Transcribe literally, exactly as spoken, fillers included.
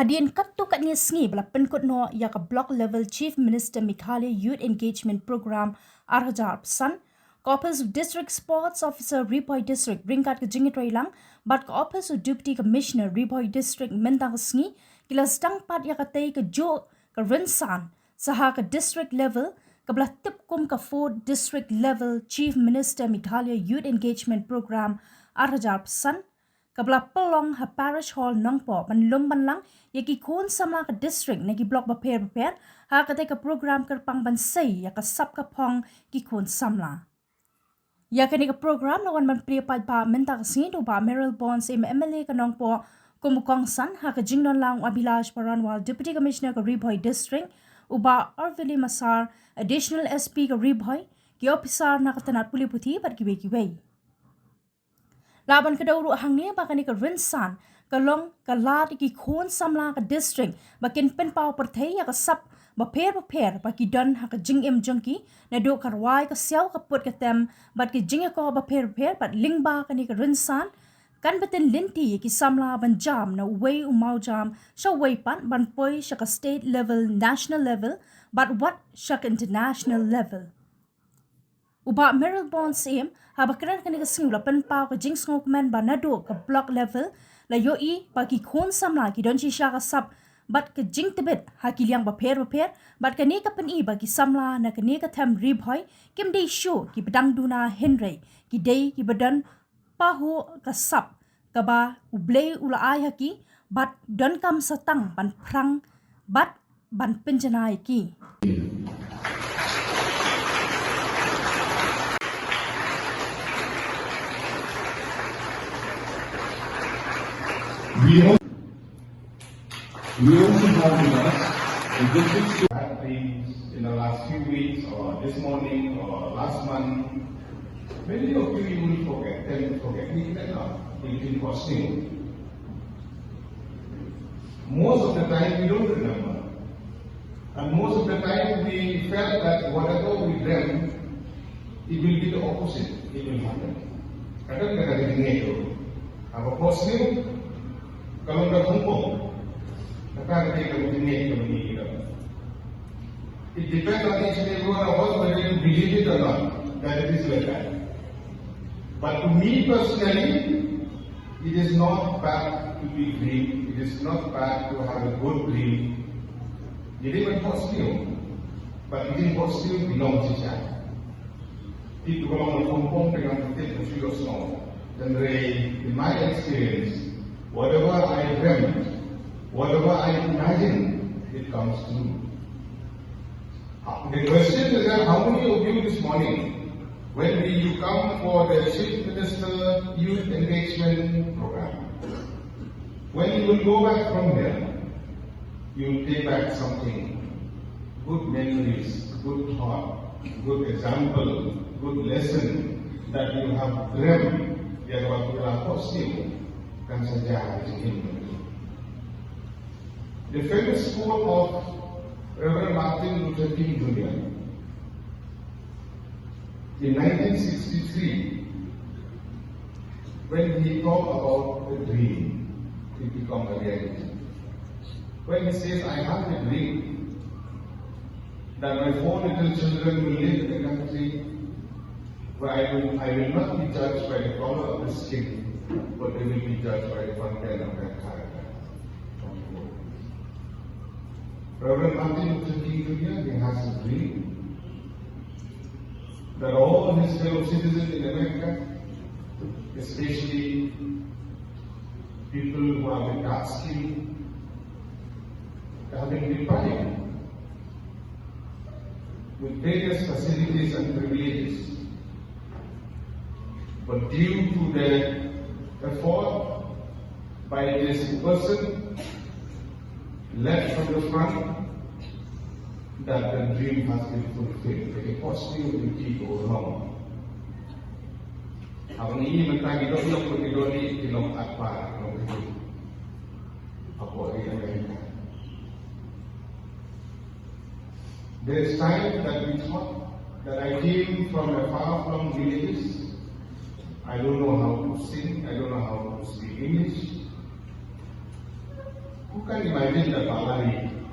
Hadien katto katne sngi ba la pynkut noh ïa ka Block Level Chief Minister Meghalaya Youth Engagement Programme ar hajar arphew san, ka Office of District Sports Officer Ri Bhoi District ryngkat ka jingïatreilang bad ka Office of Deputy Commissioner Ri Bhoi District mynta ka sngi ki la sdang pat ïa katei kajuh ka rynsan sa ha ka district level, kaba la tip kum ka Fourth District Level Chief Minister Meghalaya Youth Engagement Programme ar hajar arphew san, kaba la pynlong ha Parish Hall Nongpoh ban lum ban lang ïa ki khun samla ka district na ki block bapher bapher ha katei ka program kyrpang ban sei ïa ka sap ka phong ki khun samla. Ïa kane ka program la wan ban plie paidbah mynta ka sngi da u Bah Mayralborn Syiem, M L A ka Nongpoh, kum u kongsan, ha ka jingdon lang u Abhilash Baranwal, Deputy Commissioner ka Ri Bhoi District, u Bah Arvili Masar, Additional S P ka Ri Bhoi, ki ophisar na ka tnat pule puthi bad kiwei kiwei. La ban kdew ruh hangne ba kane ka rynsan ka long ka lad ïa ki khun samla ka district ba kin pynpaw pyrthei ïa ka sap bapher bapher ba ki don ha ka jingim jong ki, naduh ka rwai ka siaw, ka put ka tem bad ki jingïakob bapher bapher. Bad lyngba kane ka rynsan kan bteng lynti ïa ki samla ban jam na uwei u mawjam sha uwei pat, ban poi sha ka state level, national level bad wat sha ka international level. U Bah Mayralborn Syiem haba kren ha kane ka sngi u la pynpaw ka jingsngewkmen ba naduh ka block level la ïohi ba ki khun samla ki don shisha ka sap bad ka jingtbit ha ki liang bapher bapher, bad kane ka pyni ba ki samla na kane ka them Ri Bhoi kim dei shuh kiba dang duna, hynrei ki dei kiba don pahuh ka sap kaba U Blei u la ai ha ki, bad donkam sa tang ban phrang bad ban pynjanai ïa ki. We al-, we also have with us the district. Bad dreams in the last few weeks or this morning or last month. Many of you, you will forget, tend to forget. We cannot, we can continue. Most of the time, we don't remember. And most of the time, we felt that whatever we dreamt, it will be the opposite. It will happen. Kadang kadang ini itu. Apa positif? Kalau nggak hukum, kata dia kalau ini itu ini kita. It depends on each and every one of us whether you believe it or not, that it is like that. But to me personally, it is not bad to be dream. It is not bad to have a good dream. It even positive. But it is positive belongs to child. It belongs to compound and to take the field of snow. Then they, in my experience, whatever I dreamt, whatever I imagined, it comes true. Uh, the question is that how many of you this morning, when we, you come for the Chief Minister Youth Engagement Program, when you will go back from here, you will take back something, good memories, good thought, good example, good lesson that you have dreamt, ïa kaba phi la thok sniew kan sa jia ha ka jingim jong phi. The famous quote of Reverend Martin Luther King Junior in nineteen sixty-three, when he talked about a dream, it become a reality. When he says, "I have a dream that my four little children will live in a country where I will, I will not be judged by the color of the skin, but they will be judged by the content of their character." Reverend Martin Luther King Junior, he has a dream that all his fellow citizens in America, especially people who are with dark skin, have been deprived with various facilities and privileges. But due to the effort by this person led from the front, that the dream has been fulfilled. Ka jingphohsniew jong ki ka long. Haba ngi ïohi mynta ki dohnud, ki dohnud, ki long akbar, ki long kjut. Hapoh ri America. There is time that we thought that I came from a far-flung villages. I don't know how to sing, I don't know how to speak English. Who can imagine the power he